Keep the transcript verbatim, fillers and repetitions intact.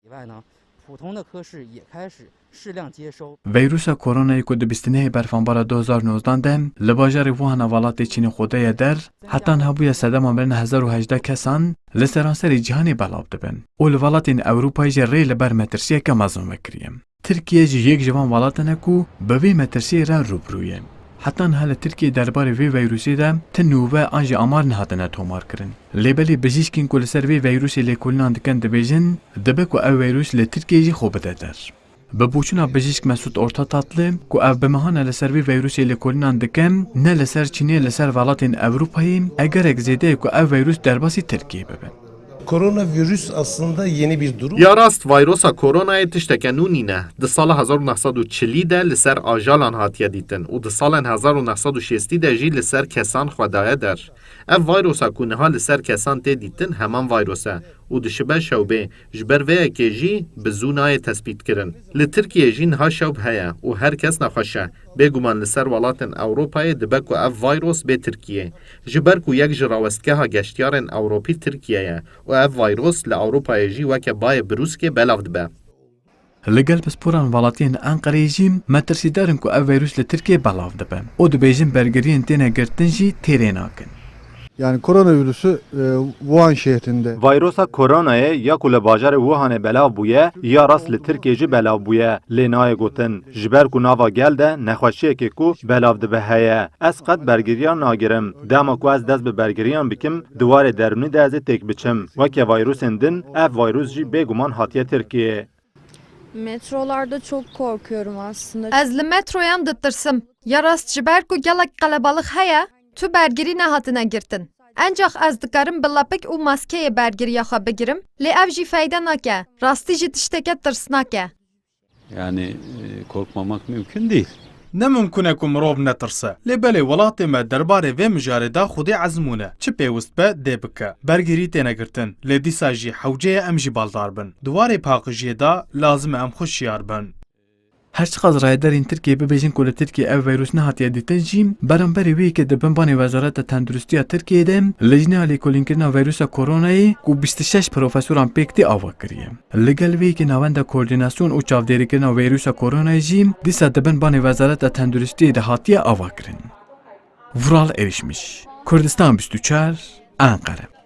以外呢，普通的科室也开始适量接收。 Veyrusa koronayê ku di bîst û nehê berfanbara du hezar nozdan de li bajarê Wuhana welatê Çînê xwe daye der, hetan hebûye sedema mirina hezar û hejdeh kesan li seranserê cîhanê belav dibin û li welatên Ewropayê jî rê li ber metirsiyeke mezin vekiriye. Tirkiye jî yek ji van welatan e ku bi vê metirsiyê re rûbirû ye. Heta niha li Tirkiyeyê derbarê vê veyrûsê de ti nûve an jî amar nehatine tomarkirin. Lê belê bijîşkên ku li ser vê veyrûsê lêkolînan dikin dibêjin, dibe ku ev veyrûs li Tirkiyeyê jî xwe bide der. Bi boçûna bijîşk Mesûd Ortatatlı, ku ev bi mehan e li ser vê veyrûsê lêkolînan dikin, ne li ser Çînê, li ser welatên Ewropayê egerek zêde ye ku ev veyrûs derbasî Tirkiyeyê bibe. Koronavirüs aslında yeni bir durum. Ya rast, vayrosa koronayê tişteke nû nîne. Di sala hezar û neh sed û çilî de li ser ajalan hatiye dîtin û di salên hezar û neh sed û şêstî de jî li ser kesan xwe daye der. Ev vayrosa ku niha li ser kesan tê dîtin heman vayros e û dişibe şewbê, ji ber vê yekê jî bi zû nayê tespîtkirin. Li Tirkiyê jî niha şewb heye û her kes nexweş e. Bêguman li ser welatên Ewropayê dibe ku ev vayros bê Tirkiyê. Ji ber ku yek ji rawestgeha geştyarên Ewropî Tirkiye ye û ev vayros li Ewropayê jî weke bayê birûskê belav dibe. Li gel pisporan welatiyên Enqereyê jî metirsîdar in ku ev vîrus li Tirkiyê belav dibe û dibêjin bergiriyên têne girtin jî têrê nakin. Yani koronavirüsü, e, Wuhan şehrinde. Vayrosa koronayê ya ku li bajarê Wuhanê belav bûye, ya rast li Tirkiyê jî belav bûye, lê nayê gotin. Ji ber ku nava gel de nexweşiyekê ku belav dibe heye. Ez qet bergiriyan nagirim. Dema ku ez dest bi bergiriyan bikim, di warê derûnî de ez ê têk biçim. Weke vayrûsên din, ev vayrûs jî bêguman hatiye Tirkiyê. Metrolarda çok korkuyorum aslında. Ez li metroyan ditirsim. Ya rast ji ber ku gelek qelebalix heye, tu bergirî nehatine girtin. Encax ez dikarim bi lepik û maskeyê bergiriya xwe bigirim, lê ev jî feyde nake. Rastî jî tişteke tirsnak e. Yani, e, korkmamak mümkün değil. Ne mimkun e ku mirov netirse. Lê belê welatê me derbarê vê mijarê de xwedî ezmûn e. Çi pêwist be, dê bike. Bergirî têne girtin. Lê dîsa jî hewce ye em jî baldar bin. Di warê paqijiyê de lazim e em xwe şiyar bin. Her çiqas rayedarên Tirkiyê bibêjin ku li Tirkiyê ev vîrus nehatiye dîtin jî, beramberî wê yekê di bin banê Wezareta Tenduristiya Tirkiyê de Lijneya Lêkolînkirina Vîrusa Koronayê ku bîst û şeş profesoran pêk tê ava kiriye. Li gel vê yekê Navenda Koordînasyon û Çavdêrîkirina Vîrusa Koronayê jî dîsa di bin banê Wezareta Tenduristiyê de hatiye avakirin. Vural Erişmiş, Kurdistan bîst û çar, Enqere.